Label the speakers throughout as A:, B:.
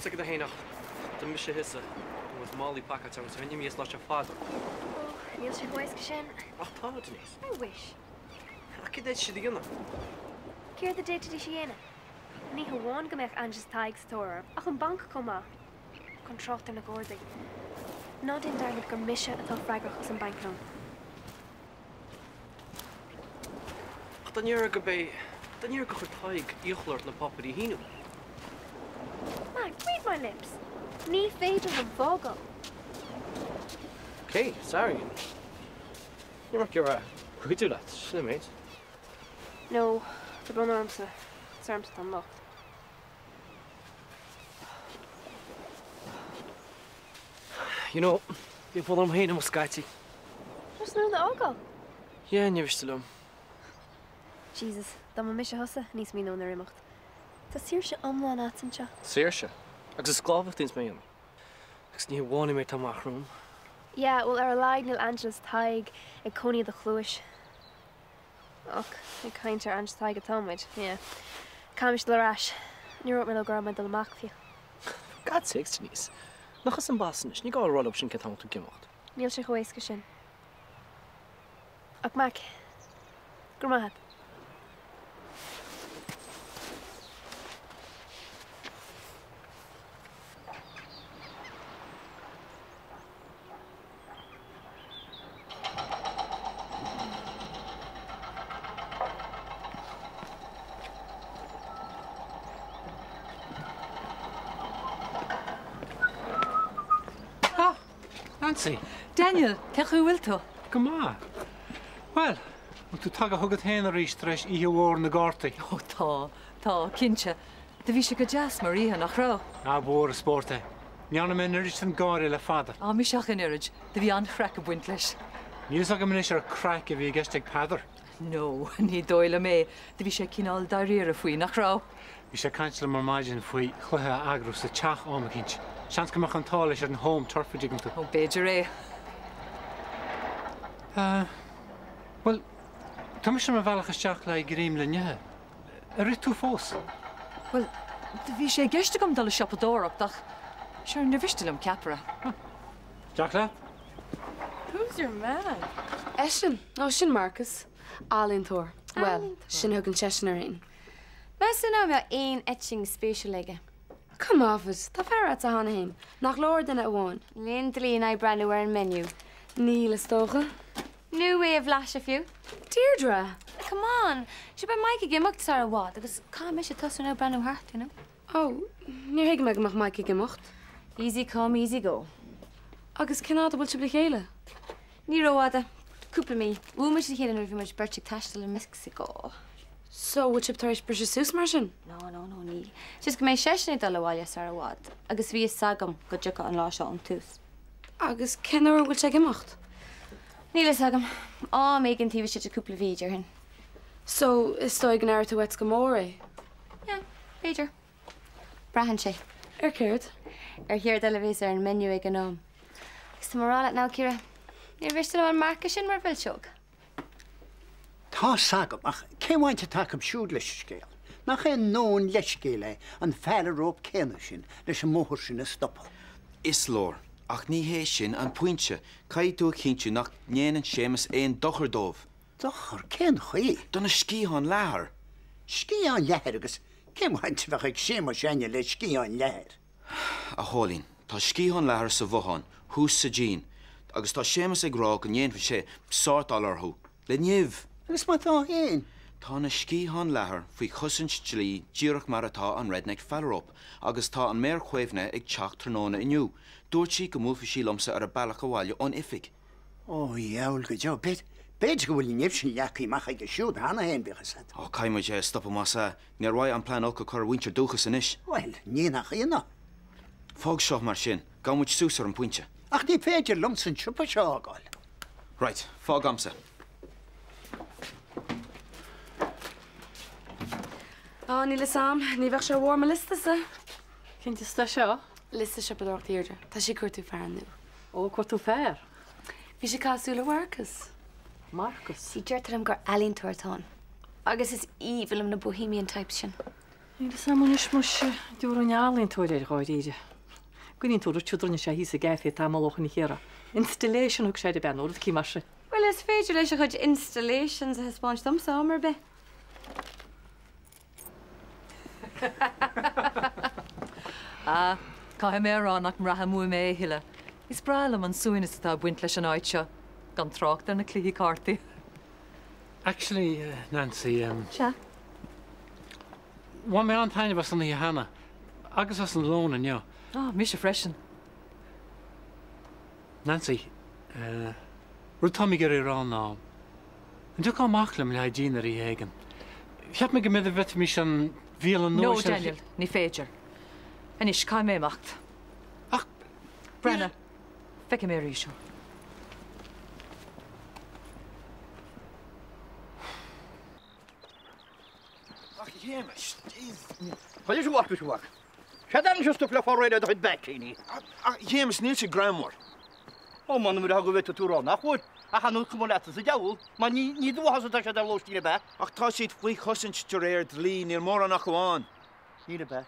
A: Níl 's agat féin ach dá mba mise thusa bheadh málaí pacáilte agam is bheinn imithe as an áit seo fadó.
B: Ó, níl sé chomh éasca sin.
A: Ach tá, Denise.
B: I wish.
A: Ach céard a d'fhéadfadh siad a dhéanamh?
B: Céard a d'fhéadfaidís a dhéanamh? Ní hamháin go mbeadh Ange is Tadhg sa tóir orm, ach an banc chomh maith. Gan trácht ar na Gardaí. Ná déan dearmad gur mise atá freagrach as an bank loan.
A: Ach dá ndéarfá gurb é, dá ndéarfá gur chuir Tadhg iachall ort na páipéirí a shíniú?
B: Mac, read my lips. Ní féidir liom fágáil.
A: Ok, sorry. Ní raibh mé ag iarraidh cuidiú leat, sin an méid.
B: No, tá brón ormsa. Is ormsa atá an locht.
A: You know, bhí fonn orm féin imeacht scaití.
B: Ros na Rún a fhágáil?
A: Yeah, ní mhiste liom.
B: Jesus, dá mba mise thusa, ní smaoineoinn ar imeacht. Tá saoirse iomlán agat anseo.
A: Saoirse? Agus is sclábhaíocht a bhíonns mé a dhéanamh. Agus ní hamháin mé atá amach romham.
B: Yeah, bhuel ar a laghad níl Angela is Tadhg ag cónaí i do chluais. Ach ag caint ar Ange is Tadhg atá muid, yeah. Caithfimis dul ar ais. Níor dhúirt mé leo go raibh mé ag dul amach fiú.
A: For God's sakes, Denise. Nach thusa an boss anois? Ní gá a rá leo sin cén t-am atá tú ag imeacht.
B: Níl sé chomh éasca sin. Ach Mac, go raibh maith agat.
C: Ah, Nancy!
D: Daniel, cén chaoi a bhfuil tú?
C: Go maith. Bhuel, bhfuil tú tagtha chugat féin arís tar éis oíche mhór na gcártaí?
D: Ó tá, tá, cinnte. Do bhí sé go deas mar oíche, nach raibh?
C: Ah, ba mhór an spórt é. Ní dhearna mé an oiread sin gáire le fada.
D: Á, mise ach an oiread. Do bhí an-chraic ag baint leis.
C: Níl fhios agam anois ar craic a bhí i gceist ag Peadar.
D: No, ní dóigh liom é. Do bhí sé cineál dáiríre faoi, nach raibh?
C: Bhí sé ag caint liom ar maidin faoi chluiche a eagrú sa teach am eicínt. Seans go mbeadh an t-ádh leis ar an home turf, an dtuigeann tú.
D: Ó, b'fhéidir é.
C: Eh, bhuel, tá mise ar mo bhealach isteach le greim le n-ithe. Ar ith tú fós?
D: Bhuel, do bhí sé i gceist agam dul ag siopadóireacht ach, sure, níor mhiste liom ceapaire.
C: Isteach leat.
E: Who's your man?
F: Eisean? Ó, sin Marcus. Ealaíontóir. Bhuel, sin a thugann seisean air fhéin.
E: Meas tú an mbeadh aon eitinn spéisiúil aige?
F: Come off it. Tá fear a'dsa cheana fhéin. Nach leor duine amháin?
E: Níl aon dlí in aghaidh breathnú ar an menu.
F: Níl, is dócha.
E: Nó é a bhlaiseadh fiú.
F: Deirdre!
E: Come on! Sure beidh Mike ag imeacht sar i bhfad agus caithfidh mise tosú now breathnú thart, you know?
F: Oh, níor thuig mé go mbeadh Mike ag imeacht.
E: Easy come, easy go.
F: Agus cén fhad a bhfuil sibh le chéile?
E: Ní rófhada. Cúpla mí. Bhuail muid le chéile nuair a bhí muid beirt ag taisteal i Meicsiceo.
F: So, bhfuil sibh tar éis briseadh suas mar sin?
E: No, no, no, níl. Just go mbeidh seisean ag dul abhaile sar i bhfad agus bhí fhios agam go dtiocfadh an lá seo ón tús.
F: Agus cén uair a bhfuil sé ag imeacht?
E: Níl fhios agam. Am éigin taobh istigh de cúpla mhí, déarfainn.
F: So, is dóigh go n-aireoidh tú uait go mór é?
E: Yeah, b'fhéidir. Braitheann sé.
F: Ar céard?
E: Ar chéard eile a bhéas ar an menu ag an am. Agus tá mé ag rá leat now, Ciara, níor mhiste liom an Marcus sin mar mhilseog.
G: Tá's agam, ach cén bhaint atá acu siúd leis an scéal? Nach é an leithscéal é an phalaróip céanna sin leis an mbóthar sin a stopadh?
H: Is leor. Ach ní hé sin an pointe. Caithfidh tú a chinntiú nach ndéanann Séamus aon dochar dóibh.
G: Dochar? Cén chaoi?
H: Do na sciatháin leathair.
G: Sciatháin leathair agus cén bhaint a bheadh ag Séamus againne le sciatháin leathair?
H: A Chóilín, tá sciatháin leathair sa bhothán, thuas sa díon, agus tá Séamus ag rá go ndéanfaidh sé sórtáil orthu, le nimh!
G: Agus má tá féin?
H: Tá na sciatháin leathair faoi chosaint dlí díreach mar atá an Redneck Phalarope, agus tá an Méar Caomhnaithe ag teacht tráthnóna inniu. Dúirt sí go mbuailfeadh sí liomsa ar a bealach abhaile ón oifig.
G: Ó, dheabhail go deo. B'fhéidir go bhfuil an nimh sin leagtha amach aige siúd cheana féin, bíodh fhios agat.
H: Ó, caithfidh muid é a stopadh más ea. Níor mhaith an plean olc a chur ar mhuintir Dúchas anois.
G: Bhuel, ní nach ionadh.
H: Fág seo mar sin. Gabhfaidh muid suas ar an bpointe.
G: Ach ní féidir liomsa an siopa seo a fhágáil.
H: Right, fág a'msa.
F: Á, níl fhios a'm. Ní bheadh sé ar bharr mo liosta-sa.
I: Cén liosta seo?
F: Liosta siopadóireachta Dheirdre. Tá sí ag cuartú fear nua.
I: Ó, ag cuartú fear?
F: Bhí sí ag caitheamh súil ar Mharcas.
I: Marcas?
E: See, deirtear liom gur ealaíontóir atá ann. Agus is aoibhinn liom na bohemian types sin.
I: Níl fhios a'm anois muise, an dtabharfainn ealaíontóir air dháiríre. An gcuimhníonn tú an rud siúd a rinne sé thíos i gcaife tamall ó shin a Chiara? Installation a thug sé air ab ea nó rud eicínt mar sin.
E: Bhuel is féidir leis a chuid installations a thaispeáint domsa am ar bith.
D: Ah, caithfidh mé a rá nach mbraithim uaim é a thuilleadh. Is breá liom an suaimhneas atá ag baint leis an áit seo, gan trácht ar na cluichí cártaí.
C: Actually, Nancy, um.
E: Sea?
C: Bhain mé an-taitneamh as an oíche cheana, agus as an lón inniu.
D: Ah, mise freisin.
C: Nancy, eh, rud atáim ag iarraidh a rá ná, an dtiocfá amach liom le haghaidh dinnéar oíche éigin? Cheap mé go mb'fhéidir bhféadfaimis an bhialann nua
D: No,
C: sin a.
D: Daniel, ní féidir. Anois, caithfidh mé imeacht.
C: Ach,
D: Breathnaigh, feicfidh mé arís thú.
H: Ach a Shéamais,
J: Chuir sé amach, amach. Sé d'ainm seo stuif le fáil réidh le do chuid baicíní.
H: Ach a Shéamais, níl sé greannmhar.
J: Ó, m'anam ar go bhféadfadh tú a rá nach bhfuil. Ach an cuma leatsa sa diabhal, mar ní do mhaitheas atá siad ar lóistín ab ea?
H: Ach tá siad faoi chosaint de réir dlí, níl mórán acu ann.
J: Níl ab ea?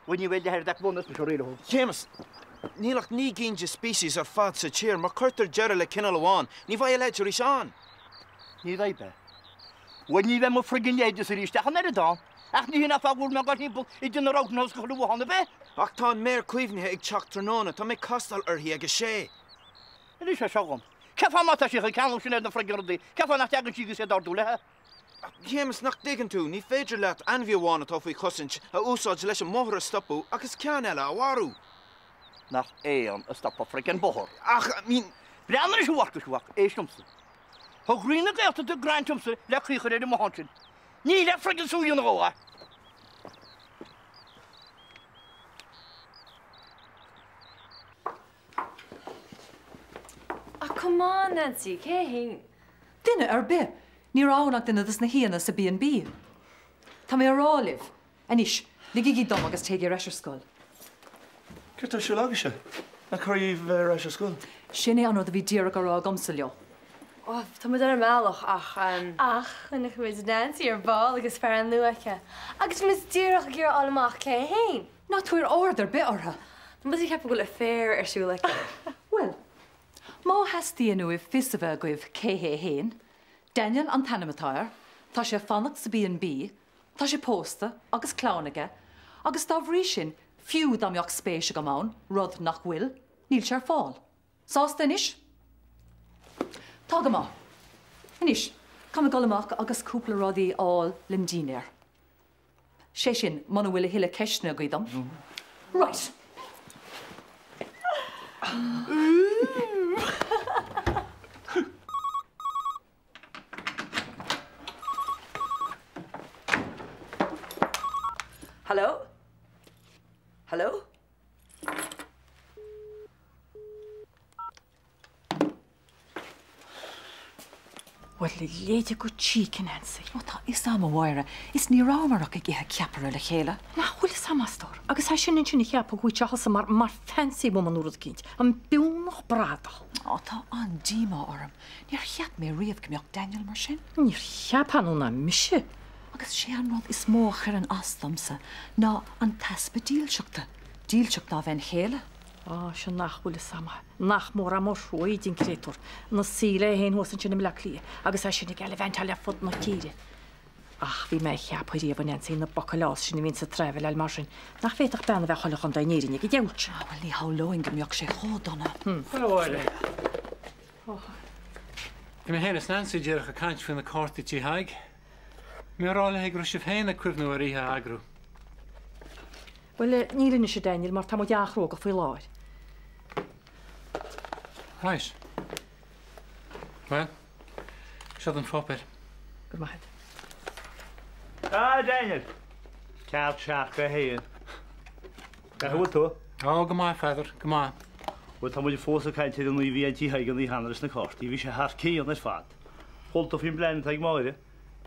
J: Bhuel, ní bheidh leath ar d'aicme ionas mise réidh leo.
H: Shéamais, níl ach 9 gcinn de species ar fad sa tír. Má cuirtear deireadh le cineál amháin, ní bheidh a leithéid arís ann.
J: Ní bheidh, ab ea? Bhuel, ní bheidh mo friggin leithreas arís ach an oiread ann. Ach ní hin an fáth go bhfuil mé ag dul timpeall ag déanamh roundhouse go chuile bhothán, ab ea?
H: Ach tá an méar caomhnaithe ag teacht tráthnóna, tá mé ag castáil uirthi ag a sé.
J: Anois é seo dhom. Cén fáth má tá sí chomh ceanúil sin ar na friggin rudaí, cén fáth nach dtagann sí agus iad a ordú léi?
H: A Shéamais, nach dtuigeann tú, ní féidir leat ainmhí amháin atá faoi chosaint a úsáid leis an mbóthar a stopadh agus ceann eile a mharú.
J: Nach éan a stop an friggin bóthar.
H: Ach, I mean.
J: Breathnaigh anois a Mharcais, a mhac, éist liomsa. Thug Roinn na Gaeltachta grant domsa le caoi a chur ar an mbothán sin. Ní le friggin sú a dhéanamh dhó, a.
F: Ach come on, Nancy, cé hé?
D: Duine ar bith! Ní raibh ann ach duine dos na haíonna sa B and B. Tá mé a rá libh! Anois, ligigí dom agus téigí ar ais ar scoil.
K: Céard tá ar siúl agaibhse? Nach cóir daoibh bheith ar ais ar scoil?
D: Sin é an rud a bhí díreach á rá agamsa leo.
F: Ó, tá muid ar an mbealach ach.
B: Ach chonaic muid Nancy ar ball agus fear nua aici. Agus bhí muid díreach ag iarraidh a fháil amach cé hé fhéin.
D: Ná tabhair aird ar bith orthu.
F: Tá muid ag ceapadh go bhfuil affair ar siúl aici.
D: Bhuel, má theastaíonn uaibh fios a bheith agaibh cé hé fhéin, Daniel an t-ainm atá air, tá sé ag fanacht sa B and B, Tá sé pósta agus clann aige agus dá bhrí sin, fiú dá mbeadh spéis agam ann, rud nach bhfuil, níl sé ar fáil. Sásta anois? Tá go maith. Anois, caithfidh mé dul amach agus cúpla rudaí a fháil lem dhinnéar. Sé sin, muna bhfuil a thuilleadh ceisteanna agaibh dom. Right.
L: Hello? Hello?
I: Bhuel, a leithéid de cheek, a Nancy.
D: Ó, tá fhios a'm, a Mháire, is ní rabhamar ach ag ithe ceapaire le chéile.
I: Nach bhfuil fhios a'm, a stór. Agus é sin ansin ag ceapadh go bhfuil sé thusa mar, mar fancy woman nó rud eicínt. An biúnach bradach.
D: Ó, tá an-díomá orm. Níor cheap mé riamh go mbeadh Daniel mar sin.
I: Níor cheap nó ná mise.
D: Agus sé an rud is mó a chuireann as domsa ná an t-easpa dílseachta. Dílseacht dá bhean chéile.
I: Á, sin nach bhfuil fhios a'm. Nach mór an mórthrua é don créatúr. Ina suí léi féin thuas ansin i mBleá Cliath agus é sin ag gailevantáil ar fud na tíre. Ach bhí mé ag ceapadh riamh, a Nancy, na bacalás sin a bhíonn ag traibhéaláil mar sin, nach bhféadfadh bean a bheith chuile chontae in Éirinn ag an diabhal sin.
D: Á, bhuel, ní shamhlóinn go mbeadh sé chomh dona.
C: Bhuel, a Mháire. Bhí mé féin is Nancy díreach ag caint faoi na cártaí Tí Thaidhg. Mé ag rá léi go raibh sibh féin ag cuimhniú ar oíche a eagrú.
I: Bhuel, níl anois, a Daniel, mar tá muid an-chruógach faoi láthair.
C: Right. Bhuel, seo don pháipéar.
I: Go raibh maith agat.
K: Ah, Daniel! Ceart 61. Cá bhfuil tú?
C: Ó, go maith, Pheadar, go maith.
K: Bhuel, tá muid fós ag caint ar an oíche a bhí ag Tí Thaidhg an oíche cheana leis na cártaí. Bhí sé thar cionn ar fad. Chuala tú faoin bplean atá ag Máire?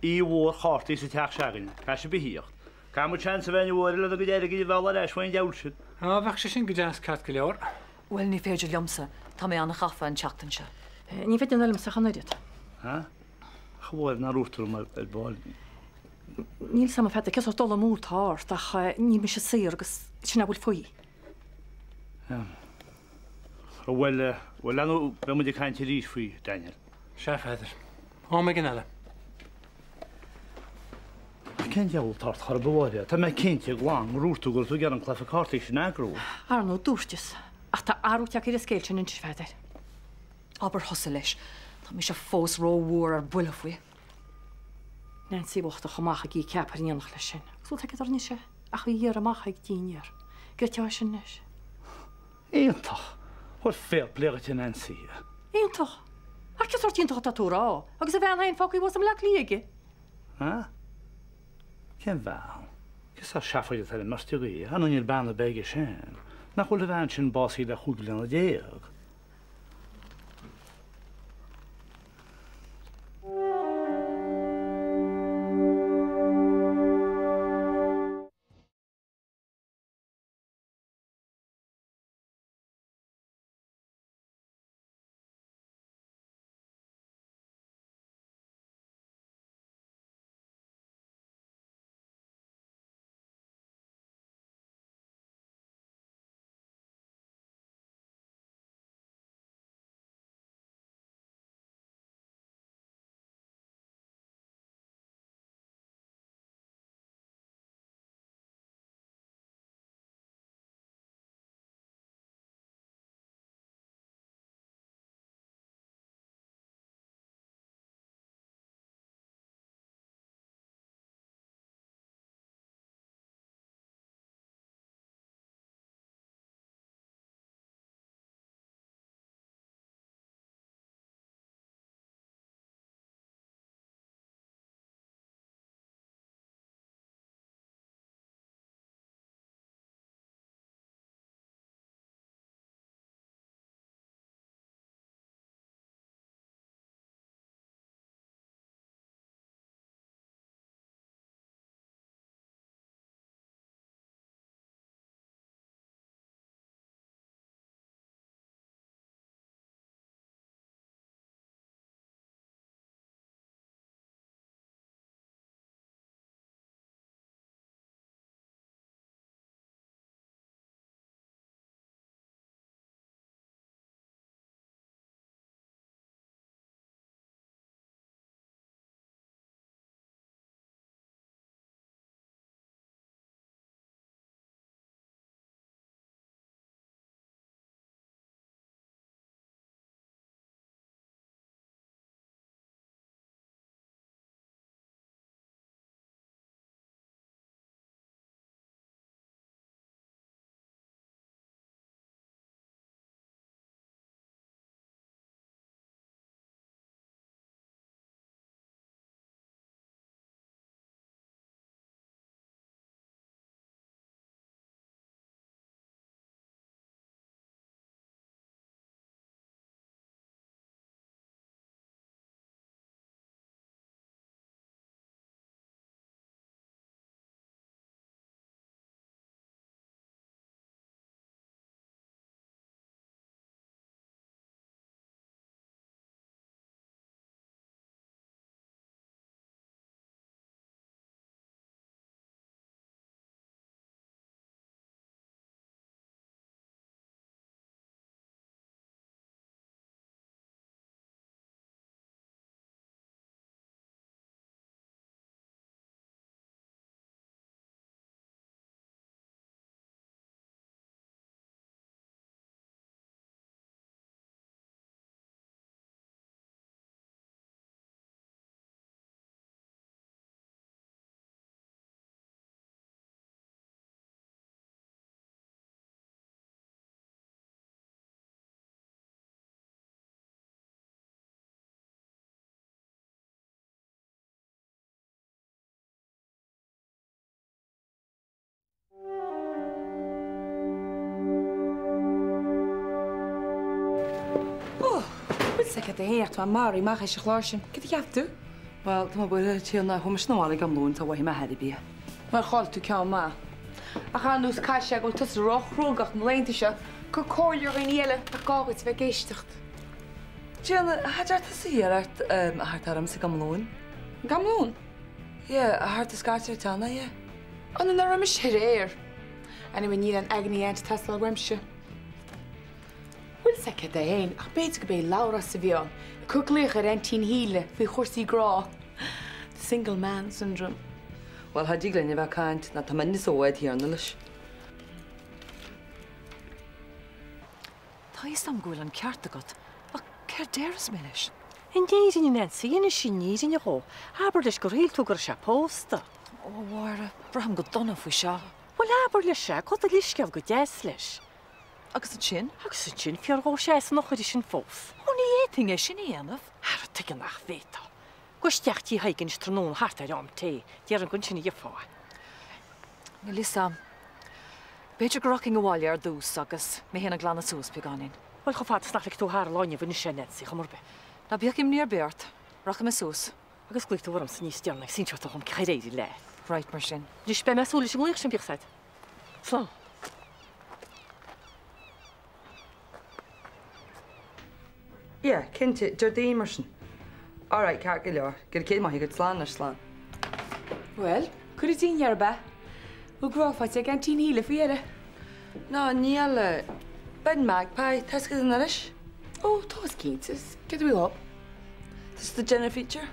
K: Oíche mhór chártaí sa teach se'againne. Caithfidh sibh a thíocht. Caithfidh muid seans a bheith againn a Mháire lena gcuid airgid a mhealladh ar ais faoin diabhal sin.
C: Á, bheadh sé sin go deas ceart go leor.
D: Bhuel, ní féidir liomsa. Tá mé an-ghafa an tseachtain seo.
I: Ní féidir liomsa ach an oiread.
K: Ha? Ach a Mháire, nár dhúirt tú liom ar ball?
I: Níl 's a'm a Pheadair cén sórt dul amú atá ort ach níl mise saor agus sin é a bhfuil faoi.
K: Bhuel, bhuel, ar ndóigh, beidh muid ag caint arís faoi, Daniel.
C: Sea, a Pheadair. Am éigin eile.
K: Ach cén diabhal atá ort chor ar bith, a Mháire? Tá mé cinnte glan gur dhúirt tú go raibh tú ag iarraidh an cluiche cártaí sin a eagrú.
I: Ar ndóigh, dúirteas. Ach tá athrú tagtha ar an scéal sin anois, a Pheadair.
D: Abair thusa leis. Tá mise fós rómhór ar buile faoi.
I: Nancy bhocht a chomh maith ag í ceaptha in éineacht leis sin. Agus bhfuil tú ag anois é? Ach í iarraidh amach ag dinnéar. Gcreidfeá sin anois?
K: Iontach! Bhuel, fair play dhuit a Nancy.
I: Iontach! Ach cén sórt iontach atá tú a rá? Agus a bhean féin fágtha thuas i mBleá Cliath aige.
K: Ha? Cén bhean? Cén sórt seafóid atá ar an mbeirt agaibh? Ar ndóigh níl bean ar bith aige sin. Nach bhfuil a bhean sin básaithe le 15 bliana?
F: Ó, bhfuil 's agat é féin ach tá mé maraithe amach théis an chláir sin. Cad a cheap tú?
L: Bhuel, tá mé buartha, a Thríona, chuaigh mise 'na bhaile ag am lóin, sar mhothaigh mé ar bith.
F: Bhuel, chaill tú ceann maith. Ach ar nós caithfidh sé go bhfuil tusa róchruógach na laethanta seo, ag cur comhairle ar dhaoine eile nach gá dhuit a bheith ag éisteacht.
L: Tríona, cha deir tusa iarracht a theacht ormsa ag am lóin.
F: Ag am lóin?
L: Yeah, thart is scaite ar teanna, yeah.
F: An ina raibh mise aréir? Anyway, níl aon agony aunt ag teastáil uaimse. Bhfuil 's aici é féin, ach b'fhéidir go b'é Labhrás a bhí ann, ag cur glaoch ar aintín Shíle faoi chúrsaí grá. The single man syndrome.
L: Bhuel, cha dtig linn a bheith ag caint, ná tá muidne sa bhád chéanna leis.
D: Tá fhios a'm go bhfuil an ceart agat, ach céard déarfas mé leis? An fhírinne, Nancy, inis an fhírinne dhó. Abair leis gur shíl tú go raibh sé pósta. Ó, a Mháire, braithim go dona faoi seo. Bhuel, abair leis é, gabh do leithscéal go deas leis. Agus ansin? Agus ansin, fiafraigh dhó an sé san eochair sin fós. Ó, ní fhéadfainn é sin a dhéanamh. Ara, tuige nach bhféadfá? Gabh isteach tí Thaidhg anois tráthnóna thart ar am tae, déarfainn gur ansin a gheofá é. Níl fhios a'm. B'fhéidir go rachainn abhaile ar dtús agus mé fhéin a ghlanadh suas beagáinín. Bhuel, chomh fada is nach ligfidh tú thar an lá inniu anois é, Nancy, chuma ar bith. Ná bíodh imní ar bith ort. Rachaidh mé suas. Agus glaofaidh tú ormsa níos deireanaí agus inseoidh tú dhom cén chaoi ar éirigh leat. Right, mar sin. Anois, beidh mé ag súil leis an nglaoch sin, bíodh 's a'd. Slán.
L: Yeah, cinnte, Déardaoin mar sin. Alright, ceart go leor. Go raibh céad maith agat, slán anois, slán.
F: Bhuel, cuireadh dínn air, ab ea? Bhfuil grá faighte ag aintín Shíle faoi dheireadh?
L: No, níl. B'in Magpie, tá 'fhios agat an iris?
F: Ó, tá 'fhios cinnte, céard a bhí dhób?
L: Tá siad ag déanamh feature.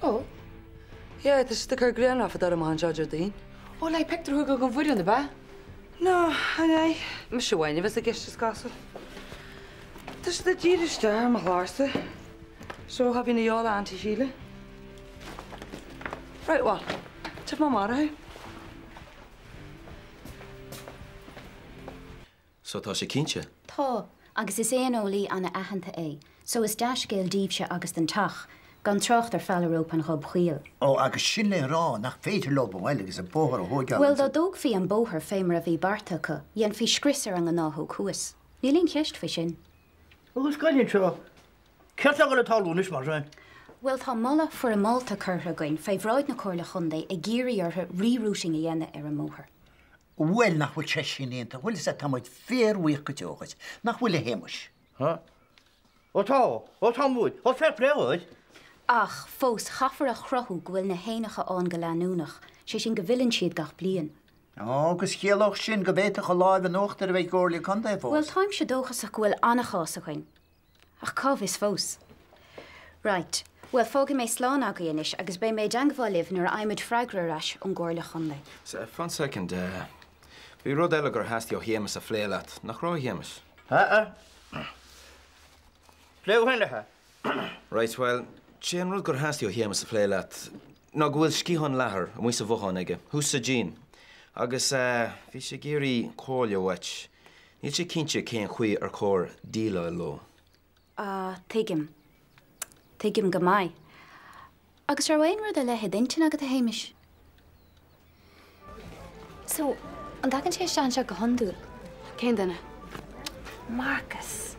F: Ó.
L: Yeah, tá siad ag cur grianghrafadóir amach anseo Déardaoin.
F: Ó, le pictiúr a thógáil den bhfoireann, ab ea?
L: No, an ea? Mise amháin a bheas i gceist is cosúil. Tá siad ag díriú isteach ar mo chlársa. So, tha bhí na dheola Auntie Sheila. Right, well, tchífidh mé amárach thú.
H: So tá sé cinnte?
M: Tá, agus is éaneolaí ana-aitheanta é, so is dea-scéal daoibhse agus don teach, gan trácht ar phalaróp an Ghob Chaoil.
G: Ó, agus sin le rá nach féidir leo a ghoil agus an bóthar a thóigeáil
M: Bhuel, dá
G: ansin.
M: dtógfaí an bóthar fé mar a bhí beartaithe acu, dhéanfaí scrios ar an ngnáthóg thuas. Níl aon cheist faoi sin.
J: Agus scoil anseo, céard tá ag dul ag tarlú anois mar sin?
M: Bhuel, tá moladh foirmeálta curtha againn fé bhráid na Comhairle Chontae ag iarraidh orthu re-routing a dhéanamh ar an mbóthar.
G: Bhuel, nach bhfuil sé sin iontach? Bhuel, is ea, tá muid fíorbhuíoch go deo dhuit. Nach bhfuil, a Shéamais?
J: Há? Ó tá, ó tá muid, ó fair play dhuit.
M: Ach fós, chaithfear a chruthú go bhfuil na héanacha ann go leanúnach, sé sin go bhfilleann siad gach bliain.
G: Ó, agus chiallódh sin go bhféadfadh an láimh in uachtar a bheith ag an gComhairle Contae
M: Bhuel,
G: fós.
M: táimse dóchasach go bhfuil an-chás againn. Ach cá bhfios fós? Right. Bhuel, fágfaidh mé slán agaibh anois agus beidh mé i dteangmháil libh nuair a fhaighimid freagra ar ais ón gComhairle Chontae.
H: Fan soicind. Bhí rud eile gur theastaigh ó Shéamus a phlé leat, nach raibh, a Shéamais?
J: Ha? Pléigh thú féin leis.
H: Right, bhuel, sé an rud gur theastaigh ó Shéamus a phlé leat ná go bhfuil sciathán leathair amuigh sa bhothán aige, thuas sa díon, agus bhí sé ag iarraidh comhairle uait. Níl sé cinnte cén chaoi ar chóir déileáil leo.
M: Ah, tuigim. Tuigim go maith. Agus raibh aon rud ar leith i d'intinn agat, a Shéamais?
E: So, an dtagann sé isteach anseo go hiondúil?
L: Cén duine?
E: Marcus.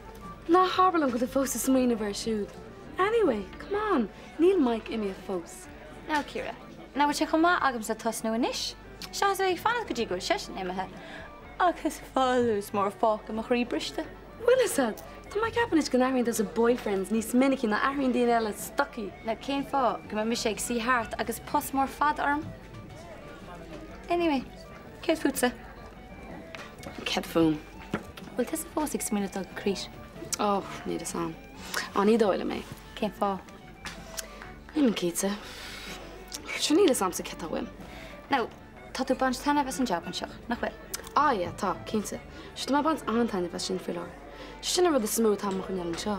L: Ná habair liom go bhfuil tú fós ag smaoineamh air siúd. Anyway, come on, níl Mike imithe fós.
E: Now, Ciara, nach bhfuil sé chomh maith agamsa tosnú anois, seachas a bheith ag fanacht go dtí go bhfuil seisean imithe. Agus folús mór fágtha mo chroí briste.
L: Bhfuil fhios a'd, tá mé ag ceapadh anois go n-athraíonn tusa boyfriends níos minicí ná athraíonn daoine eile stocaí.
E: Now cén fáth go mbeidh mise ag suí thart agus pus mór fada orm? Anyway, céard fútsa?
L: Céard fúm?
E: Bhfuil tusa fós ag smaoineamh dul go Crete?
L: Oh, níl fhios a'm. Á, ní dóigh liom é.
E: Cén fáth?
L: Níl mé cinnte. Sure níl fhios a'msa céard tá uaim.
E: Now, Tá tú ag baint taitneamh as an jab anseo, nach bhfuil?
L: Ah yeah, tá, cinnte. Sure tá mé ag baint an-taitneamh as sin faoi láthair. Sin an rud is mó atá mo choinneáil anseo.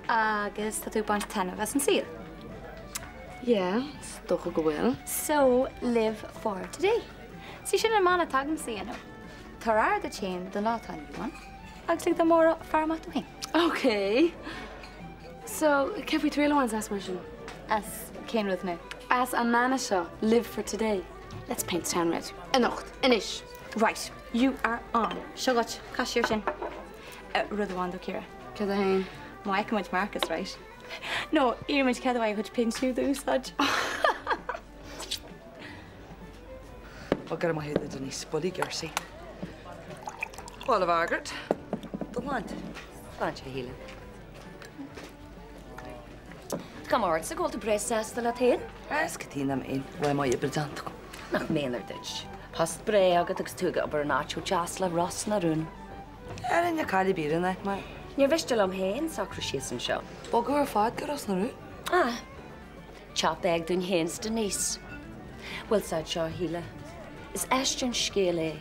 E: Agus tá tú ag baint taitneamh as an saol?
L: Yeah, is dócha go bhfuil.
E: So, live for today. See, sin an mana atá agamsa, you know. Tabhair aire duit féin don lá atá inniu ann, agus lig d'amárach faire amach dó féin.
L: Ok. So, céard faoi triail a bhaint as mar sin?
E: As cén rud now?
L: As an mana seo, live for today. Let's paint the town red. Anocht. Anois.
E: Right. You are on. Seo dhuit. Caith siar sin. Rud amháin though, Ciara.
L: Céard é féin?
E: Má fheiceann muid Marcus, right? No, iarrfaidh muid cead uaidh a chuid péint siúd a úsáid.
L: Ó, go raibh maith agat, a Denise. Bullaí Gersey. Bhuel, a Mhargaret, do shláinte.
N: Sláinte, a Shíle. cuma ortsa go bhfuil tú breá sásta leat féin.
L: Is cad chuige nach mbeinn, bhí mo oibre déanta agam.
N: Nach méanar duit. Post breá agat agus tú ag obair in áit chomh deas le Ros na Rún.
L: Ara níor caill ar bith ar an áit mé.
N: Níor mhiste liom féin socrú síos anseo.
L: Bogadh ar fad go Ros na Rún?
N: Ah. Teach beag dúinn féin 's Denise. Bhfuil 's a'd seo, a Shíle, is aisteach an scéal é,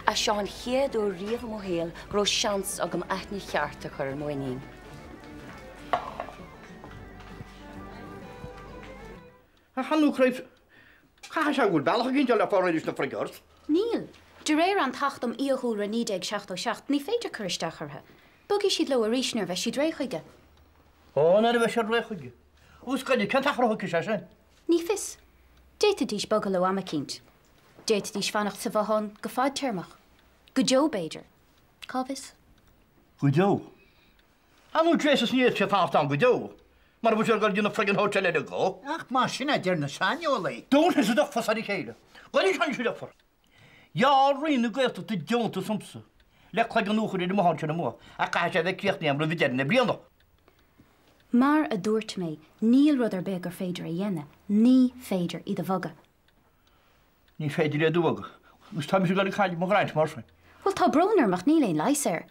N: ach seo an chéad uair riamh i mo shaol go raibh seans agam aithne cheart a chur ar m'iníon.
J: Ach ar ndóigh, Christ, caithfidh sé go bhfuil bealach éigin le fáil réidh leis na friggers.
M: Níl. De réir an tAcht um Fhiadhúlra 1977, ní féidir cur isteach orthu. Bogfaidh siad leo arís nuair a bheidh siad réidh chuige.
J: Ó, nuair a bheidh siad réidh chuige. Agus goidé, cén t-achar a thógfaidh sé sin?
M: Ní fios. D'fhéadfaidís bogadh leo am eicínt. D'fhéadfaidís fanacht sa bhothán go fadtéarmach. Go deo, b'fhéidir. Cá bhfios?
J: Go deo? Ar ndóigh, Jesus, ní fhéadfaidh siad fanacht ann go deo, mura bhfuil siad ag dul go dtí na friggin hotel eile go.
G: Ach mar sin a deir na saineolaí.
J: Dúnfaidh siad a phus ar a chéile. Goidé sin siad a Ghearr Roinn na Gaeltachta deontas dhomsa le cloigeann nua a chur ar an mbothán sin amuigh ach caithfidh sé a bheith críochnaithe roimh deireadh na bliana.
M: Mar a dúirt mé, níl rud ar bith gur féidir a dhéanamh, ní féidir iad a bhogadh.
J: Ní féidir iad a bhogadh. Agus tá mise ag dul ag cailleadh mo grant mar sin.
M: Bhuel, tá brón orm ach níl aon leigheas air.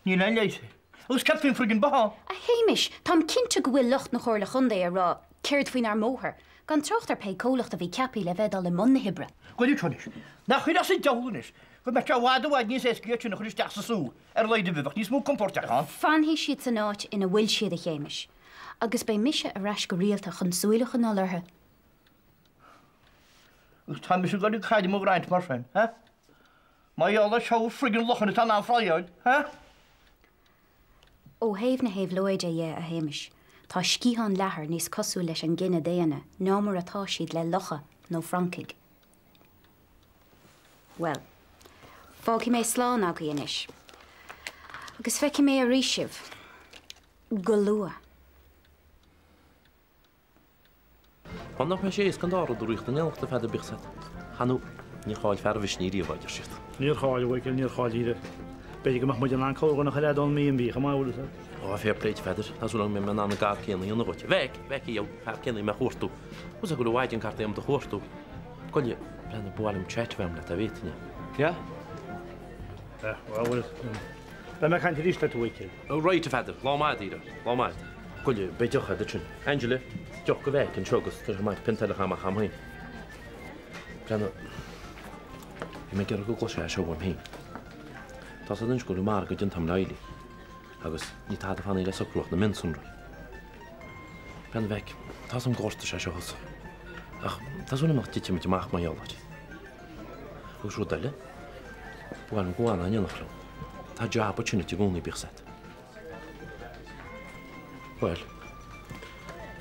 J: Níl aon leigheas air. Agus céard faoin friggin bothán?
M: A Shéamais, táim cinnte go bhfuil lucht na Comhairle Chontae ag rá, céard faoinár mbóthar? Gan trácht ar pé comhlacht a bhí ceaptha le bheith ag dul i mbun na hoibre.
J: Goidé seo anois. Nach cuid as an diabhal anois go mbeadh sé i bhfad i bhfad níos éasca iad sin a chur isteach sa sú ar a laghad ar bith, bheadh níos mó compóirt ann.
M: Fanfaidh siad san áit ina bhfuil siad, a Shéamais. Agus beidh mise ar ais go rialta chun súil a choinneáil orthu.
J: Agus tá mise ag dul ag cailleadh mo grant mar sin, ha? Mar gheall ar seo friggin luchain atá in ann flyáil, ha?
M: Ó thaobh na héabhlóide dhe, a Shéamais, tá sciatháin leathair níos cosúil leis an gcine daonna ná mar atá siad le lucha nó francaigh. Bhuel, fágfaidh mé slán agaibh anois. Agus feicfidh mé arís sibh. Go luath.
O: Bhuel, nach mbeidh sé éasca an dá rud a ritheacht in éineacht a Pheadair bíodh 's agat. Ar ndóigh, níor chaill fear a mhisnigh riamh, a deir siad.
K: Níor chaill, a Mhichíl, níor chaill riamh. B'fhéidir go mbeadh muid in ann cabhair a chur leat ón mB&B chomh maith, bhfuil 'fhios agat.
O: Ó, fair play duit, a Pheadair. Tá súil agam go mbeidh mé in ann an gar céanna a dhéanamh dhuit. Bheck, Bheck, an fear céanna a bhí mé a chuartú. Bhfuil 's agat go bhfuil i bhfad an cart agam do chuartú. Goile, breathnaigh, ba mhaith liom chat a bheith agam leat, a bhféadfainn é.
A: Yeah?
K: Yeah, well, beidh mé ag caint arís leat, a Mhichíl.
O: Right, a Pheadair, lá maith duit, lá maith. Goile, beidh deoch agat ansin. Angela, deoch do Mheaic anseo agus tá sé maith pionta eile a chaitheamh amach agam féin. Breathnaigh, bhí mé ag iarraidh go gcloisfeá é seo uaim féin. Tá 's agat anois go bhfuil an margadh déanta agam le Eilí agus níl tada fanaithe le socrú ach na mionsonraí. Breathnaigh, a Mheaic, tá 's agam gur ghortaigh sé seo thusa. Ach tá súil agam nach dtitfidh muid amach mar gheall air. Agus rud eile, ba mhaith liom go bhfanfá in éineacht liom. Tá jab ansin duit i gcónaí, bíodh 's agat.
A: Bhuel.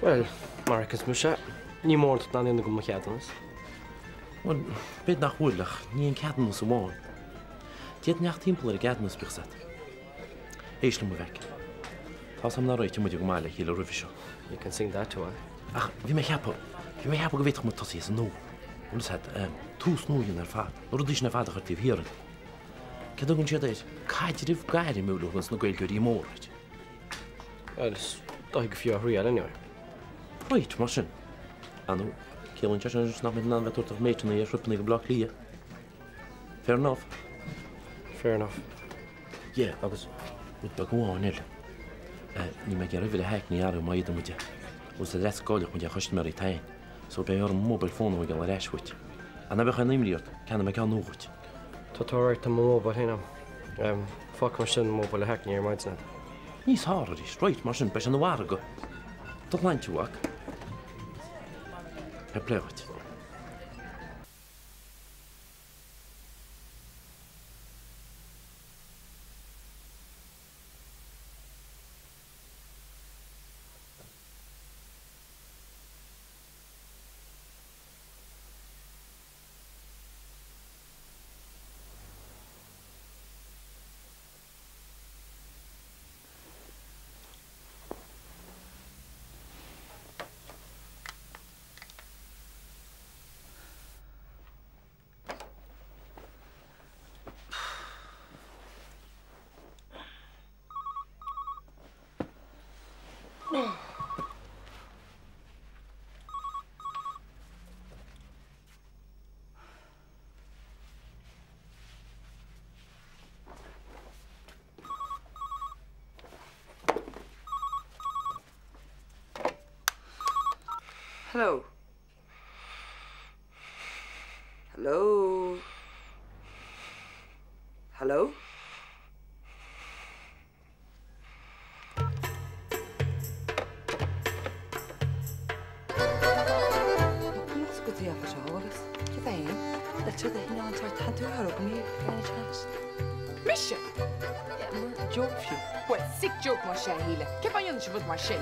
A: Bhuel, mar a fheiceanns mise, ní mór duit ná níl agam mo cheadúnas.
O: Bhuel, b'fhéidir nach bhfuil, ach ní an ceadúnas amháin. D'fhéadfainn a theacht timpeall ar an gceadúnas, bíodh 's agat. Éist liom, a Mheaic. Tá 's agam nár réitigh muide go maith le chéile roimhe seo.
A: You can sing that to her.
O: Ach bhí mé ag ceapadh, bhí mé ag ceapadh go bhféadfadh muid tosaí as an nua. Bhfuil 's agat, tús nua a dhéanamh ar fad, na rudaí sin ar fad a chur taobh thiar. Céard a thugann siad air? Caidreamh gairmiúil a thuganns na Gaeilgeoirí móra air.
A: Bhuel, is dóichí go fiú a thriail anyway.
O: Right, mar sin. Ar ndóigh, ciallaíonn sé sin anois nach mbeidh in ann bheith ag tabhairt do mhéiteanna ar thripeanna go Baile Átha Cliath. Fair enough.
A: Fair enough.
O: Yeah, agus rud beag amháin eile. Níl mé ag iarraidh uimhir a hackney a athrú má fhéadann muid é. Agus leis go gcaillfeadh muid aon chustaiméirí atá againn. So beidh orm mobile phone a thógáil ar ais uait. Ach ná beadh aon imní ort, ceannóidh mé ceann nua dhuit.
A: Tá tú alright, tá mo mobile féin agam. Fágfaidh mar sin mobile le hackney ar maidin agat.
O: Níos fearr arís, right, mar sin, beidh sé ina mhargadh. Do shláinte, a mhac. Fair play dhuit.
L: Hello. Hello. Hello. Mise? Joke fiú. Bhuel, sick joke más ea, a Shíle. Cén fáth a ndéanann sibh rud mar sin?